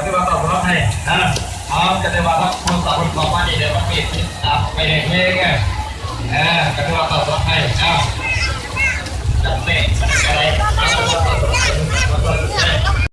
ຖືວ່າຕອບຮັບໃຫ້ ເອີ ເອົາ ກໍຖືວ່າຮັບຄົນຕອບຮັບມານີ້ ດຽວມັນມີຕິດຕາມໄປເລື້ອຍໆ ເອີ ກໍຖືວ່າຕອບຮັບໃຫ້ ເອົາ ຈັດເຕະ ກໍໄດ້ ເອົາ ຖືວ່າຕອບຮັບໃຫ້.